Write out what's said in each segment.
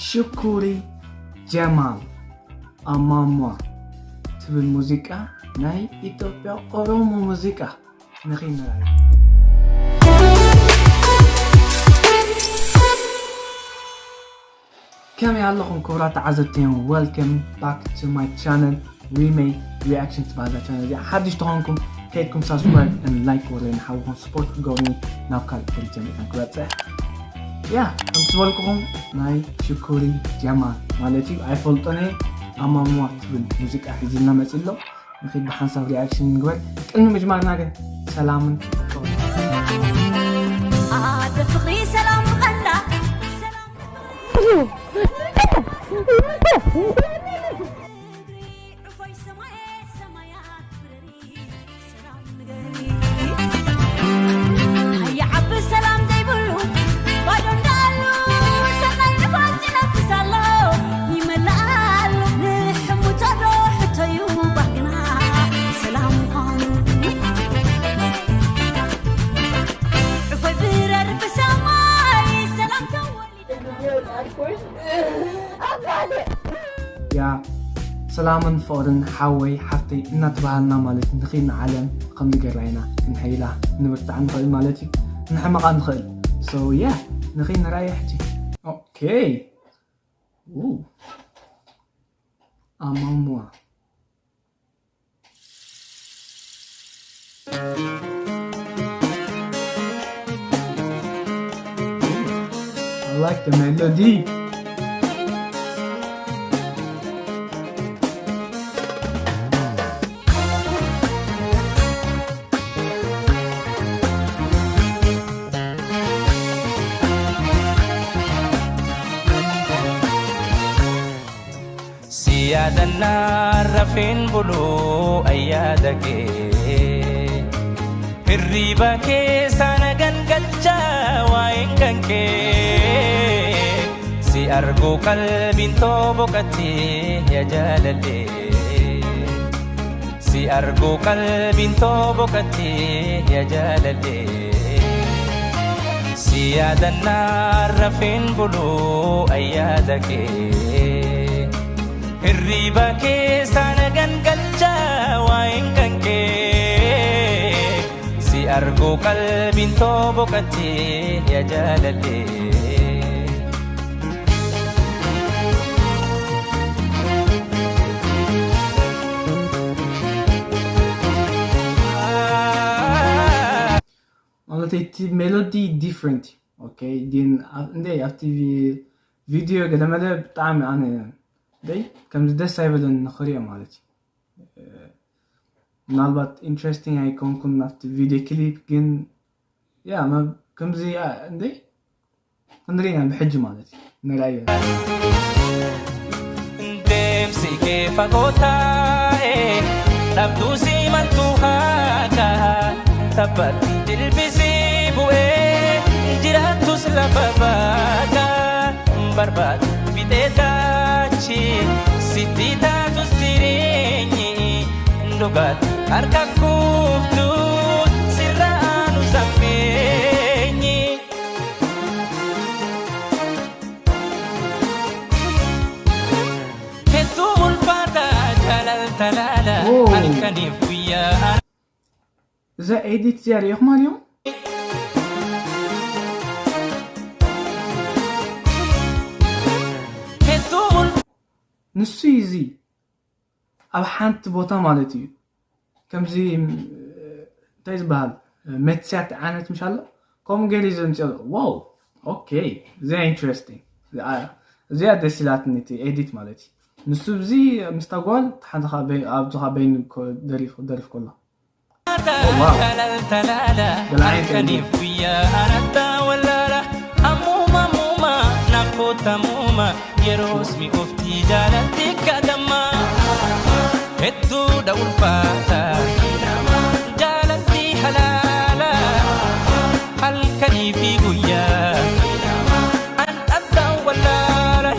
ሽኩሪ ጀማል ኣማሟ ትብል ሙዚቃ ናይ ኢትዮጵያ ኦሮሞ ሙዚቃ ንኺድ ንርኣያ። ከመይ ኣለኹም ክቡራት ተዓዘብቲ? Welcome back to my channel, Remake Reaction ትበሃል ቻነል እዚኣ። ሓድሽ ተኾንኩም ከይድኩም ሳብስክራይብ and ላይክ ወለይ ንሓውኹም ስፖርት ክገብሩኒ ናብ ካልእ ደረጃ መጠን ክበፅሕ። ያ፣ ከም ዝበልኩኹም ናይ ሽኩሪ ጀማል ማለት እዩ። ኣይፈልጦን እየ። ኣማሟ ትብል ሙዚቃ ሒዝልና መፂእ ኣሎ። ንኺድ ብሓንሳብ ሪኣክሽን ንግበር። ቅድሚ ምጅማርና ግን ሰላምን ፍቕርን። ኣደ ፍቕሪ ሰላም ቐንዳ፣ ሰላም ያ፣ ሰላምን ፍቕርን ሓወይ ሓፍተይ እናተባሃልና ማለት ንኺድ ንዓለም ከምዚ ገርና ኢና ክንሕይላ ንብርታዕ ንኽእል ማለት እዩ። ንሕመቓ ንኽእል። So yeah፣ ንኺድ ንርኣያ ሕጂ። ኦኬ። ኡ። ኣማሙዋ። I like the melody. Si yaadanna rafeen buluu ayyaada kee. Hirriba keessa na gangalcha waa'een kan kee. Si argu qalbiin too boqatti yaa jaalallee. Si argu qalbiin too boqatti yaa jaalallee. Si yaadanna rafeen buluu ayyaada kee. Hirriba keessa na gangalcha waa'een kan kee. Si argu qalbiin too boqatti yaa jaalallee. ማለት እቲ ሜሎዲ ዲፍረንት። ኦኬ፣ ግን ኣብ- እንደ ኣብቲ ቪ- ቪድዮ ገለመለ ብጣዕሚ ኣነ ደይ ከምዚ ደስ ኣይበለን ንኽሪኦ ማለት እዩ። ምናልባት ኢንትረስቲንግ ኣይኮንኩን ናብቲ ቪድዮ ክሊፕ፣ ግን ያ መ- ከምዚ ያ- እንደ ክንሪና ብሕጂ ማለት እዩ ንርኣዮ። Deemsi kee fagoo taa'ee dhabduu si maltuu haakaa taphatti dilbisii bu'ee jiraattus lafa baakaa barbaadu fixee taachi sitti taatus jireenyi dhugaatti harka kuuftu sirraa nu sammeenyi. Hedduu ulfaataa jaalal talaala Woo. Halkaniif guyyaa. እዛ ኤዲት እዚኣ ሪኢኹማ ድዮም? Hedduu ulfaataa ንሱ እዩ እዚ ኣብ ሓንቲ ቦታ ማለት እዩ። ከምዚ እንታይ ዝበሃል መትስያት ዓይነት ምሽ ኣሎ ከምኡ ገይሩ እዩ ዘምፅኦ። ዋው፣ ኦኬ፣ እዚኣ ኢንትረስቲንግ። እዚኣ ደስ ኢላትኒ እቲ ኤዲት ማለት እዩ። ንሱ እዚ ምስታ ጓል ሓንቲ ካብ ኣብዚ ካብ በይኑ ደሪፉ ደርፍ ከሎ። Wow. Galaayin Halkaniif guyyaa anatta wallaala. Ammuma ammuma naaf koota ammuma yeroos mi'oofti jaalatti kadhamma. Hedduudha ulfaata jaalatti halaala. Halkanii fi guyyaa an adda wallaala.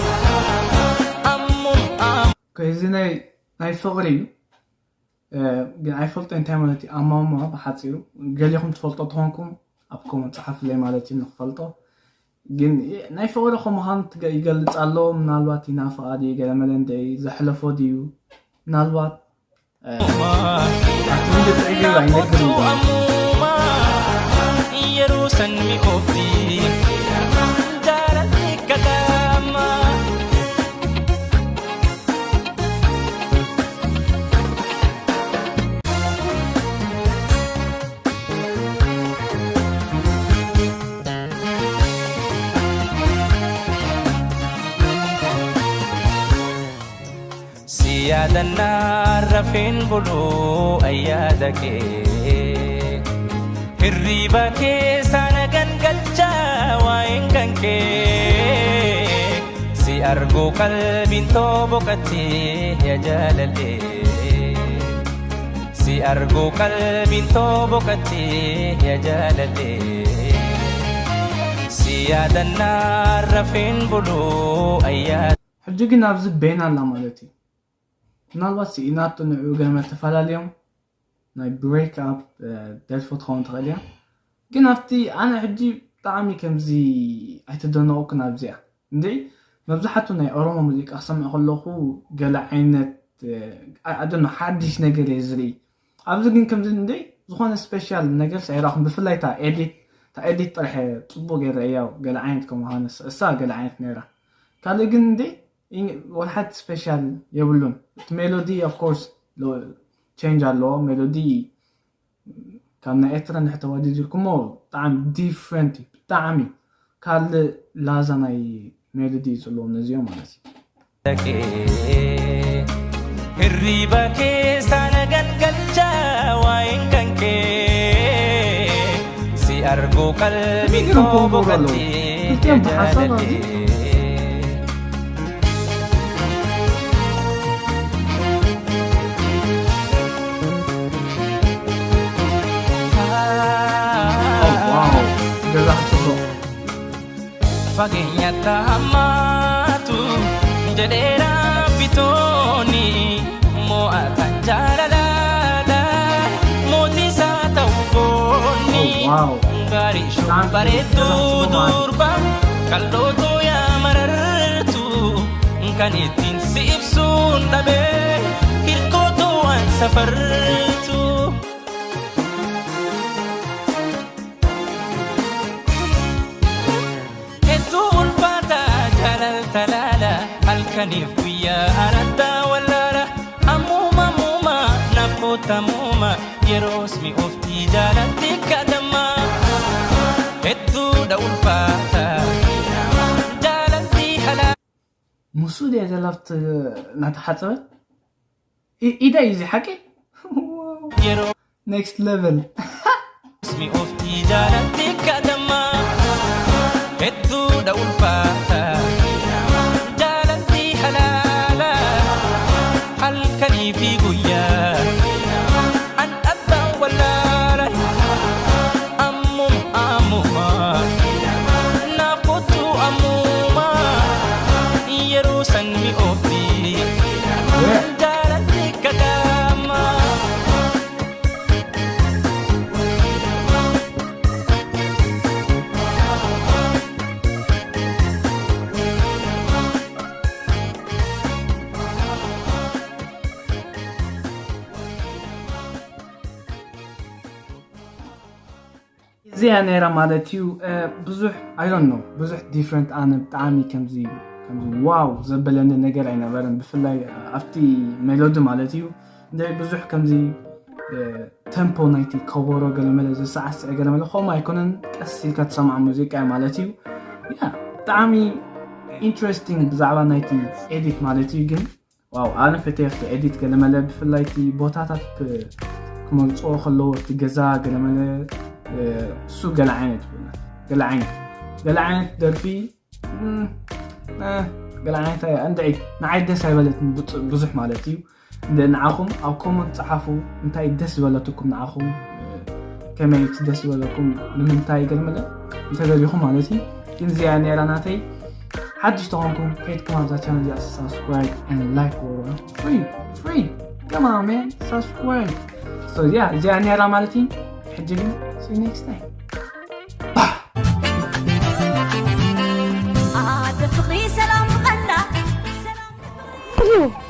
Ammum am- ከዚ ናይ ናይ ፍቕሪ እዩ። ግን ኣይፈልጦ እንታይ ማለት እዩ ኣማማ ብሓፂሩ። ገሊኹም ትፈልጦ ተኾንኩም ኣብ ኮመንት ፀሓፍለይ ማለት እዩ ንክፈልጦ። ግን ናይ ፍቕሪ ከምዃኑ ትገ- ይገልጽ ኣሎ። ምናልባት ይናፍቓ ድዩ፣ ገለ መለ እንደ ዘሕለፎ ድዩ፣ ምናልባት ኣብቲ ቪድዮ ጥዒ ገይሩ ኣይነግርን እዩ። Si yaadanna rafeen buluu ayyaada kee hirriba keessa na gangalchaa waa'een kan kee si arguu qalbiin too boqattee yaa jaalallee si arguu qalbiin too boqattee yaa jaalallee si yaadanna rafeen buluu ayyaada ሕጂ ግን ኣብዚ ቤን ኣላ ማለት እዩ። ምናልባት ስኢናቶ ንዕኡ ገመ ተፈላለዮም ናይ ብሬክ ኣፕ ደርፎ ትኸውን ትኽእል እያ። ግን ኣብቲ ኣነ ሕጂ ብጣዕሚ ከምዚ ኣይተደነቑኩን ኣብዚኣ እንዲ መብዛሕቱ ናይ ኦሮሞ ሙዚቃ ክሰምዕ ከለኹ ገለ ዓይነት ኣደኖ ሓድሽ ነገር እየ ዝርኢ። ኣብዚ ግን ከምዚ እንዲ ዝኾነ ስፔሻል ነገር ኣይረኹም። ብፍላይ እታ ኤዲት እታ ኤዲት ጥራሕ እየ ፅቡቅ ገይረ እያ ገለ ዓይነት ከምሃነስ እሳ ገለ ዓይነት ነይራ። ካልእ ግን እንዲ ወልሓት ስፔሻል የብሉን። እቲ ሜሎዲ ኦፍ ኮርስ ቼንጅ ኣለዎ። ሜሎዲ ካብ ናይ ኤርትራ ንድሕር ተዋዲድልኩሞ ብጣዕሚ ዲፍረንት እዩ። ብጣዕሚ ካልእ ላዛ ናይ ሜሎዲ እዩ ዘለዎ ነዚኦም ማለት እዩ። Hirriba keessa na gangalchaa waa'een kan kee si arguu qalbiin koo boqattee jaalallee. ገዛ ጽቡቕ Fageenya tahammaatu jedheera bitoonni mo'atan jaalalaadha mootii isaa ta'u goonni gaarii shubbareedduu durba qal'ootuu yaa marartu kan ittiin si ibsuun dhabe hirkootuu waan safartu. Hedduu ulfaataa jaalalta laala halkaniif guyyaa araddaa wallaala ammuma ammuma naaf kootamuuma yeroos mi'ooftii jaalatti kadhamma hedduudha ulfaataa jaalatti halaa. ሙሱ ድያ ዘላ ኣብቲ እናተሓፀበት ኢዳ እዩ እዚ ሓቂ yeroo next level Ismi oftii jaalatti kadhamma hedduudha ulfaata jaalatti halaala halkanii fi guyyaa an dhabdaan wallaala ammum ammuma naaf kottu ammuma yeroo san mi oftii jaalatti kadhamma. እዚኣ ነይራ ማለት እዩ። ብዙሕ ኣይዶን ነው ብዙሕ ዲፍረንት ኣነ ብጣዕሚ ከምዚ ከምዚ ዋው ዘበለኒ ነገር ኣይነበረን። ብፍላይ ኣብቲ ሜሎዲ ማለት እዩ እንደ ብዙሕ ከምዚ ተምፖ ናይቲ ከበሮ ገለመለ ዘሰዓስዕ ገለመለ ከምኡ ኣይኮነን። ቀስ ኢልካ ትሰምዓ ሙዚቃ ማለት እዩ። ያ ብጣዕሚ ኢንትረስቲንግ ብዛዕባ ናይቲ ኤዲት ማለት እዩ። ግን ዋው ኣነ ፈትየ ኣብቲ ኤዲት ገለመለ ብፍላይ እቲ ቦታታት ክመርፅዎ ከለዎ እቲ ገዛ ገለመለ እሱ ገለ ዓይነት ገለ ዓይነት ገለ ዓይነት ደርፊ ገለ ዓይነት እንድዒ ንዓይ ደስ ኣይበለትን ብዙሕ ማለት እዩ። ንዓኹም ኣብ ኮመንት ፀሓፉ እንታይ ደስ ዝበለትኩም ንዓኹም ከመይ ደስ ዝበለኩም ንምንታይ ገለመለ እንተገሊኹም ማለት እዩ። ግን እዚኣ ነይራ ናተይ ሓድሽ ተኾንኩም ከይድኩም ኣብዛ ቻነል እዚኣ ሳብስክራይብ ን ላይክ ወሮ ፍሪ ፍሪ ከማሜን ሳብስክራይብ እዚኣ ነይራ ማለት እዩ። ሕጂ ግን see you next time። እዩ።